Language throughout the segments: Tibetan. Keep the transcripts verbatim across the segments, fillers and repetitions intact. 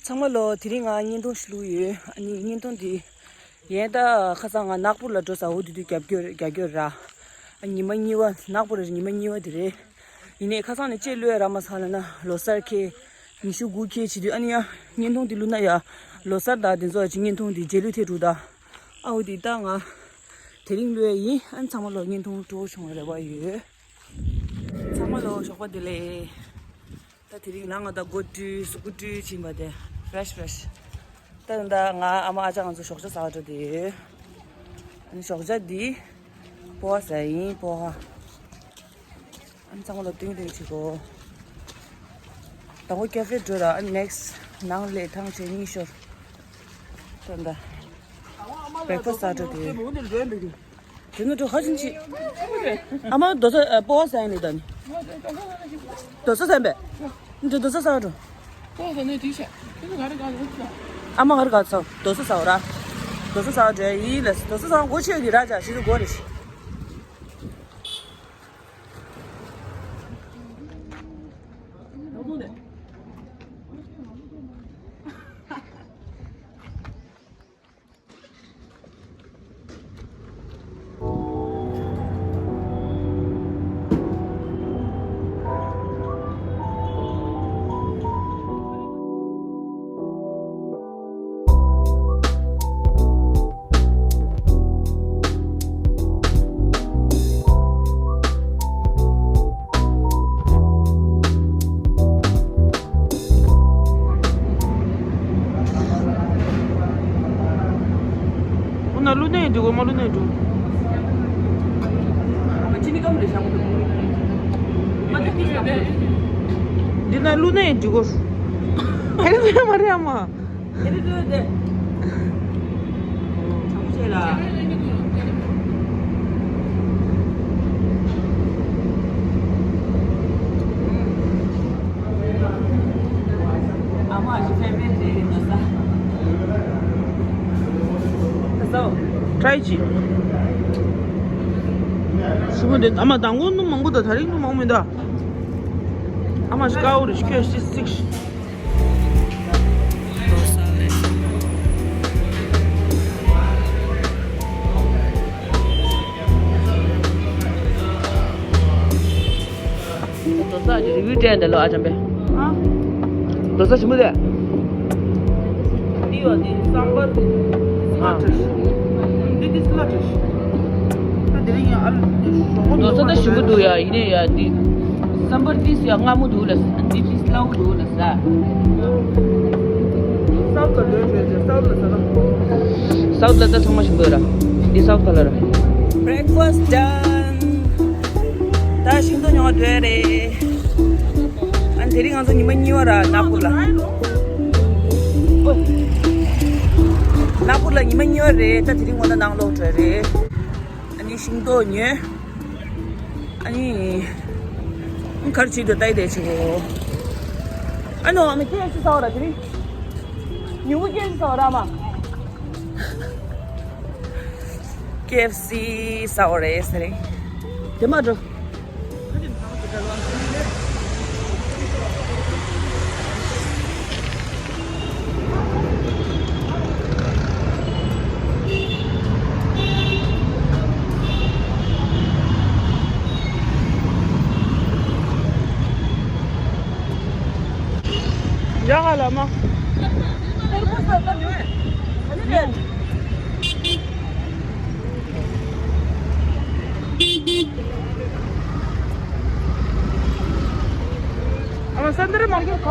ཚང་མ་ལོ། དེ་རིང་ང་བརྙན་ཐུང་ཞིག་བླུགས་ཡོད། ཨ་ནི་བརྙན་ཐུང་འདི་ཡན་ད་ཁ་སང་ང་ནག་པོ་ལ་འགྲོ་ས། འོ་དེ་དུས་རྒྱབ་སྐྱོར་རྒྱབ་སྐྱོར་ར། ཨ་ཉི་མ་གཉིས་པ། ནག་པོ་ར་ཉི་མ་གཉིས་པ་དེ་རེད། ཡིན་ནའི་ཁ་སང་ནས་ཅི་བླུགས་ཡ་རག་མ་སོང་། ལབ་ན་ལོ་གསར་ཁེལ། ཉི་ཤུ་དགུ་ཁེལ་བྱེད་དུས། ཨ་ནི་ཡ་བརྙན་ཐུང་འདི་བླུགས་ན་ཡ། ལོ་གསར་དང་དེ་ཚོ་ཅིག་བརྙན་ཐུང་འདི་རྗེས་ལུས་ཐེབས་འགྲོ་ད། ཨ་འོ་དེ་ད་ང་དེ་རིང་བླུགས་ཡ་ཡིན། ཨ་ནི་ཚང་མ་ལོ་བརྙན་ཐུང་སྤྲོ་བོ་བྱུང་བའི་རེ་བ་ཡོད། ཚང་མ་ལོ་ཞོགས་པ་བདེ་ལེགས། ད་དེ་རིང་ལ་ང་ད་སྒོ་བཀྲུས། གཟུགས་པོ་བཀྲུས་ཕྱིན་པ་དེ་ཕེ་རེ་ཤི་ཕེ་རེ་ཤི། ད་ད་ང་ཨ་མ་ཨ་ཅག་ང་ཚོ་ཞོགས་ཇ་ཟ་བར་འགྲོ་དེ་ཡོད། ཨ་ནི་ཞོགས་ཇ་འདི་པོ་ཧ་ཟ་ཡིན། པོ་ཧ། ཨ་ནི་ཚང་མ་ལ་ཏིང་ཏིང་བྱེད་དགོས། དང་པོ་ཀེ་ཧྥེ་འགྲོ་ར། ཨ་ནི་ནེག་སི་ནང་ལས་ཐང་ཆད་གཉིས་ཤོར། ད་ད་བྷེ་རེག་ཕ་སི་ཟ་འགྲོ་དེ་ཡོད། དེ་ནི་འགྲོ་ཁ་ཆུང་ཆི། ཨ་མ་རྡོ་ས་ཨ་པོ་ཧ་ཟ་ཡིན་ལེ་ད་ནི། རྡོ་ས་ཟ་ཡིན་པས། འགྲོ་རྡོ་ས་ཟ་འགྲོ། ཨ་མ་ག་རེ་ག་ཚོ་རྡོ་ས་ཟ་འོ་ར། རྡོ་ས་ཟ་འགྲོ་ཡིན་ལེ། རྡོ་ས་ཟ་སྒོ་ཕྱེ་གི་ར། ཅག་ཤི་ཟ་སྒོ་རེ་ཤི། འོ་ན་ཀླུ་ནས་འགྲོ་གོ། མ་ཀླུ་ནས་འགྲོ། འདི་ན་ཀླུ་ནས་འགྲོ་གོ། ཧེ་རེ་མ་རེད་ཨ་མ། ཨེ་རེད་འགྲོ་དེ། གྲང་མོ་བྱས་ལ། ཨ་མ་ཞིག་ཕན་མེད་རེད་ན་ས། ད་ས། ཊྲའི་བྱེད། ཞིམ་པོ་འདུག་ཨ་མ། མདང་དགོང་སྣུམ་མང་པོ་དང་ད་རིང་སྣུམ་མང་པོ་མི་འདུག་ཨ་མ་ཞིག་དཀར་པོ་རེད། ཁྱོད་ཤི་སིག་རྡོ་ས་ཀྱི་རི་བོའི་གྲས་འདི་ལོ་ཨ་ཅམ་པས། ཨ། རྡོ་ས་ཞིམ་པོ་རེད། འདི་ཡོད། འདི་སམ་བར། ཨ། སླ་བྲིས། འདི་འདི་སླ་བྲིས། ད་དེ་རིང་ཡང་ཨ་ལ་ཞོགས་པ་རྡོ་ས་ད་ཞིམ་པོ་འདུག་ཡ། ཡིན་ནའི་ཡ་འདི་སམ་བར་འདི་ཡ་མངར་མོ་འདུག་ལ། འདི་འདི་སླ་བོ་འདུག་ལ་ས། སའུ་ཐ་ལ་ལོས་བྱས་བྱས་སའུ་ཐ་ལ་ཟ་ན། སའུ་ཐ་ལ་ད་ཚང་མ་ཞིམ་པོ་ཡོད་ར། འདི་སའུ་ཐ་ལ་ར། Breakfast done. ད་ཤིང་ཏོག་ཉོ་འགྲོ་ཡ་རེད། ཨ་ནི་དེ་རིང་ང་ཚོ་ཉི་མ་གཉིས་པ་ར། ནག་པོ་ལ། ནག་པོ་ལ་ཉི་མ་གཉིས་པ་རེད། ད་དེ་རིང་ངོ་ན་ནང་ལོག་འགྲོ་ཡ་རེད། ཨ་ནི་ཤིང་ཏོག་ཉོས། ཨ་ནི་ག་རེ་བྱེད་འདོད་ལྟ་ཡི་བསྡད་བྱེད་གོ། ཨ་ནོ་ཨ་མ་ཁེ་ཨེཕ་སི་ཟ་འོ་ར། དེ་རིང་ཉིན་གུང་ཁེ་ཨེཕ་སི་ཟ་འོ་ར་མ། ཁེ་ཨེཕ་སི་ཟ་འོ་རེད་ཟེར་རེད། དེ་མ་འགྲོ། ཡ་ཧ་ལ་མ། ཨ་མ་སེན་དྲ་མར་ཀེཊ་ག་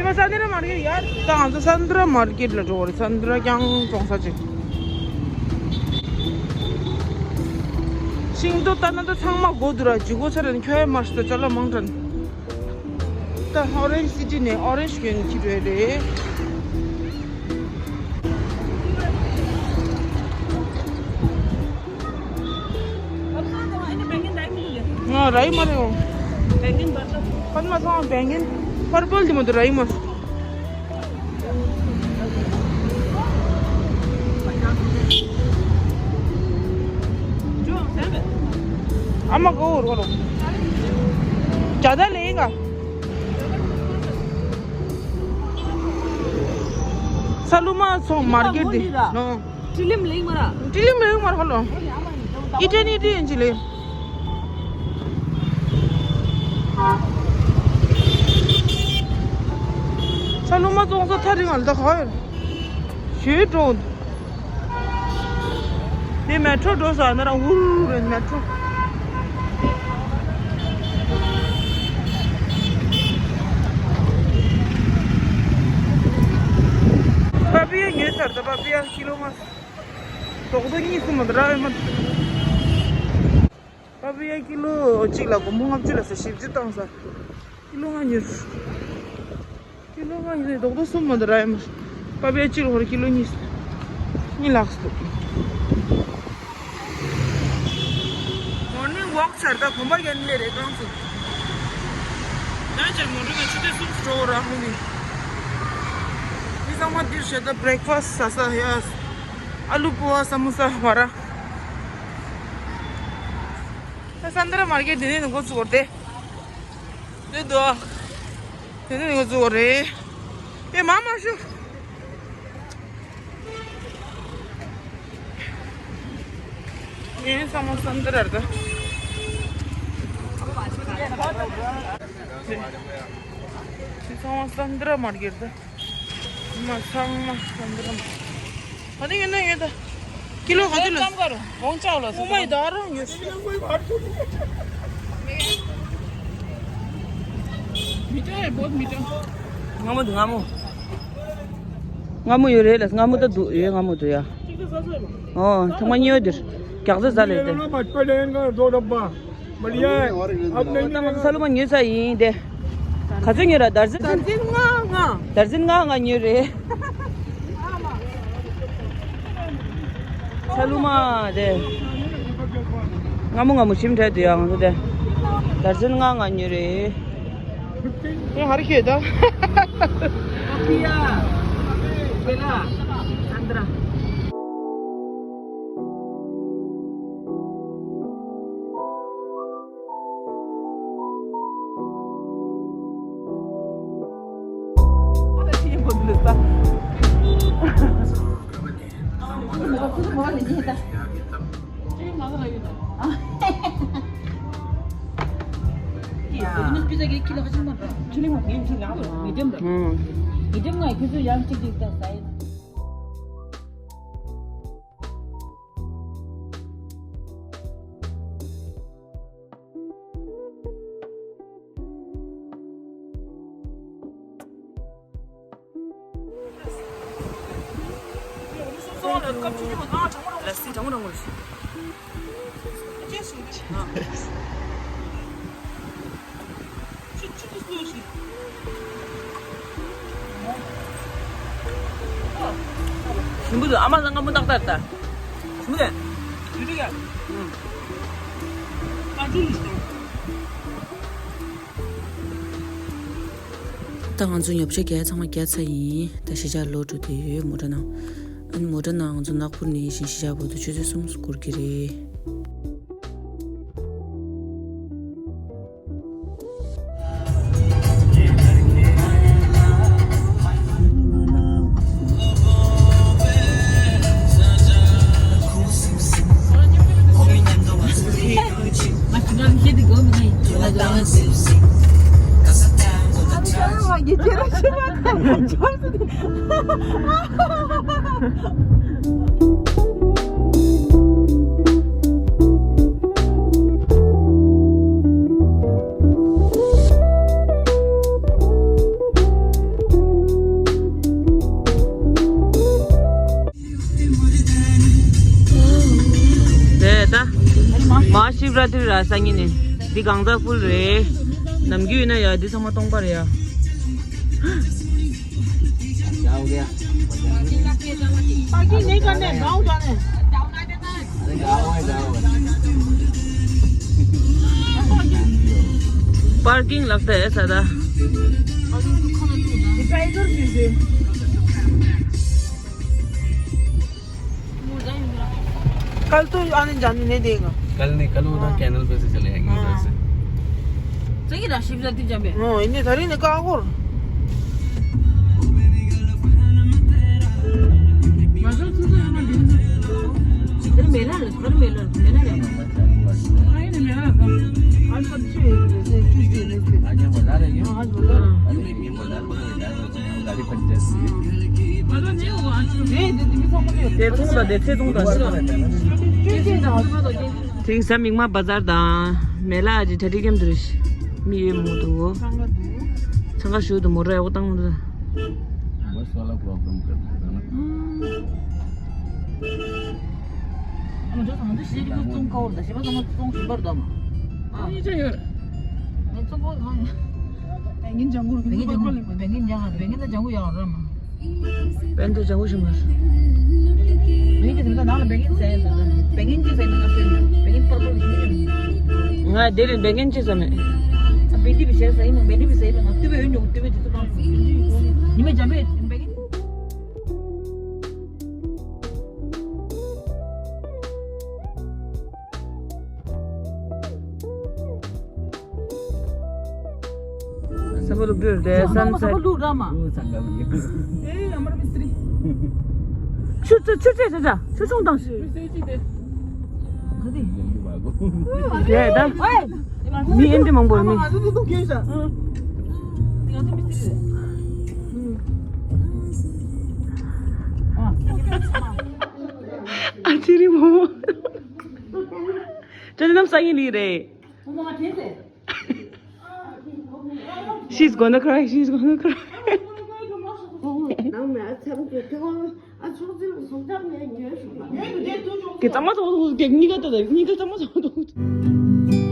ཨ་མ་སེན་དྲ་མར་ཀེཊ་ཡར། ད་ང་ཚོ་སེན་དྲ་མར་ཀེཊ་ལ་འགྲོ་བ་རེད། སེན་དྲ་རྐྱང་གྲོང་གསེབ་ཅིག་ཤིང་ཏོག་ལྟ་ན་ད་ཚང་མ་དགོས་འདུག་ར། ཇུས་འགོད་ཚར་རན་ཁྱོད་ཡ་མར་ཞིག་ད་ཅ་ལག་མང་དྲགས། ད་ཨོ་རེན་ཇི་སི་ཊི་ནས་ཨོ་རེན་ཇི་གྱོན་གྱི་རེད་རེད། ང་ར་ཡི་མ་རེད་འོང་། པད་མ་ཚང་བད་ཀན་པར་པལ་དེ་མ་དུ་ར་ཡི་མ། ཨ་མ་གོ་རོ་རོ། ཇ་ད་ལེ་ཡིན་ག། ཚ་ལུ་མ་ཚོང་མར་ཀེཊ་དེ་ནོ། ཊི་ལིམ་ལེགས་མ་ར། ཊི་ལིམ་ལེགས་མ་ར་ཧ་ལོ། ཨི་ཏྲེ་ནི་ཏི་ཡན་ཅི་ལེ། ཚ་ལུ་མ་ཚོང་ས་ཐག་རིང་ང་ལ་ད་ག་ཡོད། ཞུས་འགྲོ། དེ་མེ་ཊྲོ་འགྲོ་ས་ན་རང་འུར་རེད་མེ་ཊྲོ། པ་པི་ཡ་ཉོས་ཚར་ད་པ་པི་ཡ་ཀི་ལོ་ང་། རྡོག་རྡོག་གཉིས་གསུམ་མ་འདྲ་ཡོད་མ། པ་པི་ཡ་ཀི་ལོ་གཅིག་ལ་སྒོར་མོ་ལྔ་བཅུ་ལ་ས་བཞི་བཅུ་བཏང་ས། ཀི་ལོ་ལྔ་ཉོས། ཀི་ལོ་ལྔ་ཉོས་རྡོག་རྡོག་གསུམ་མ་འདྲ་ཡོད་མ། པ་པི་ཡ་གཅིག་ལ་ཧོར་ཀི་ལོ་གཉིས། གཉིས་ལགས་སུ། མོར་ནིང་ཝོག་ཚར་ད་གོམ་པ་རྒྱག་ནི་རེད་གང་སུ། ད་ཅར་མོ་ཊ་ནང་ཆུ་ཚོད་གསུམ་འགྲོ་ར་ཧུ་མི། མི་ཚང་མ་འདིར་བཞེས་ད་བྷི་རེག་ཕ་སི་ས་ས་ཡ། ཨ་ལུ་པོ་ཧ་ས་མོ་ས་བ་ར། ད་སན་དྲ་མར་ཀེཊ་དེ་ནས་འགོ་ཚུགས་དེ། དེ་དོ། དེ་ནས་འགོ་ཚུགས་རེད། ཨེ་མ་མ་ཤུ། ངས་ཚང་མ་སན་དྲ་རེད་ད། ཚང་མ་སན་དྲ་མར་ཀེཊ་ད། མ་ཚང་མ་སན་དྲ་མར་ཀེཊ། ཨ་ནི་ཡོད་ན་ཡོད་ད། ཀི་ལོ་ག་ཚོད་ལ། ཀམ་ཀ་རུ་བོང་ཅག་ལ་སོ། ཨོ་མའི་ད་རང་ཡོད་ཤི། མི་ཏྲ་ཡ་བོད་མི་ཏྲ། སྔ་མོ་འདུག་སྔ་མོ། སྔ་མོ་ཡོད་རེད་ལ་སྔ་མོ་ད་འདུག་ཡོད་སྔ་མོ་འདུག་ཡ། ཨོ་ཐོག་མ་གཉིས་ཡོད་འདིར། རྒྱག་རྩེ་ཟ་ལེ་དེ། ཚ་ལུ་མ་ཉོས་ཚ་ཡིན་དེ། ག་ཚོད་ཉོས་ར་དར་ཟིན། དར་ཟིན་ལྔ་ལྔ། དར་ཟིན་ལྔ་ལྔ་ཉོས་རེད། ཚ་ལུ་མ་དེ། སྔ་མོ་སྔ་མོ་ཞིམ་དྲགས་འདུག་ཡ་ང་ཚོ་དེ། དར་ཟིན་ལྔ་ལྔ་ཉོས་རེད། དེ་ཧ་རི་ཁྱོད་ད། ཨ་ཕི་ཡ། ཁེ་ལ། ཨན་དྲ། ལ་སི་གྲང་མོ་གྲང་མོ་རེད། ཞིམ་པོ་འདུག་ཨ་མ་ལ་སྔ་མོ་ཏག་ཏག་ད། ཞིམ་པོ་རེད། ཡུ་རི་ཡ། ཨུ། ད་ང་ཚོ་ཉོ་ཆ་བརྒྱབ་ཚང་མ་བརྒྱབ་ཚར་ཡིན། ད་གཞིས་ཆགས་ལོག་འགྲོ་དུས་མོ་ཊ་ནང་། ཨ་ནི་མོ་ཊ་ནང་ང་ཚོ་ནག་པུར་ནས་ཡིན་བཞིན་གཞིས་ཆགས་བར་དུ་ཆུ་ཚོད་གསུམ་འགོར་གྱི་རེད། དེ་ད། མ་ཤིབ་ར་ཏི་ར་སང་ཉིན་ནི། འདི་གང་ཟག་ཕུལ་རེད། ནམ་རྒྱུན་ཡིན་ན་ཡ་འདི་ཚང་མ་སྟོང་པ་རེད་ཡ། पार्किंग नहीं करने, गाँव जाने। पार्किंग लगता है सादा। कल तो आने जाने नहीं देगा। कल नहीं, कल वो ना हाँ। कैनल पे से चले आएंगे उधर हाँ। से। सही राशि भी जाती जब है। हाँ, इन्हें धरी ने कहा और। དེ་ཚོང་དང་དེ་ཚེ་ཚོང་དང་ཤི་ལ། དེང་སང་མིག་དམར་བ་ཛར་དང་མེ་ལ་ཨ་ཅེ་གྲ་སྒྲིག་མཉམ་དུ་རེད། མི་ཡོད་མོ་འདུག་འཚང་ཁ་ཞུ་འདུག་མོ་ར་ཡག་པོ་བཏང་མོ་འདུག་ཨ་མ་ཇོ་ཚང་མ་འདི་ཞེ་གི་ཚོང་ཁ་བོར་ད་ཞེ་མ་ཚང་མ་ཚོང་ཞིམ་པར་ད་མ། ཨ་ཡི་ཅི་ཡོད། ངས་ཚོང་ཁ་བོར་ད་མ། བེང་གིན་ལྗང་གུར་གི་བེང་གིན་ལྗང་གུར་བེང་གིན་ལྗང་གུར་ཡག་ར་མ། བེང་གིན་ལྗང་གུར་ཞིམ་པར། བེང་གིན་ཟེར་ན་ནང་ལ་བེང་གིན་ཟེར་ཡིན་ད་བེང་གིན་ཅི་ཟེར་ན་ང་ཟེར་བེང་གིན་པར་པར་ཞིམ་ཞིམ། ང་དེ་རིང་བེང་གིན་ཅི་ཟ་མེད། ཨ་བེང་གིན་བི་ཟེར་ཡིན་ང་བེང་གིན་བི་ཟེར་ཡིན་ང་ཏི་བེ་ཡོད་ཉོ་ཏི་བེ་དེ་ཚོ་མང་ཉི་མ་འཇམ་པོ་བེང་གིན། ས་ཕོ་ལུག་འགྲོས་རེད་བསམ་ས། ས་ཕོ་ལུག་ར་མ། ཨེ་ཡ་མར་མི་སི་རི། ཆུ་ཆུ་ཆུ་ཆུ་ཆུ་ཆུ་ཆུང་དང་། ག་དེ། རེད་ད། མི་ཨེ་འདྲ་མང་པོ་རེད་མི། ང་ཚོ་མི་སི་རི་རེད། ཨ་ཙི་རི་མོ། ཅོ་ནམ་ས་ཡིན་ལི་རེད། She's gonna cry, she's gonna cry. ནང་མི་ཨ་ཚང་གི་ཐོག་ཨ་ཚོགས་ཚིལ་སུང་ཙམ་ནས་ཉོས་ཤོག་ཨ། གི་གཙང་མ་ཚོགས་ཚོགས་གི་གཉིས་ཀ་ལྟ་ད་གཉིས་ཀ་གཙང་མ་ཚོགས་ཚོགས།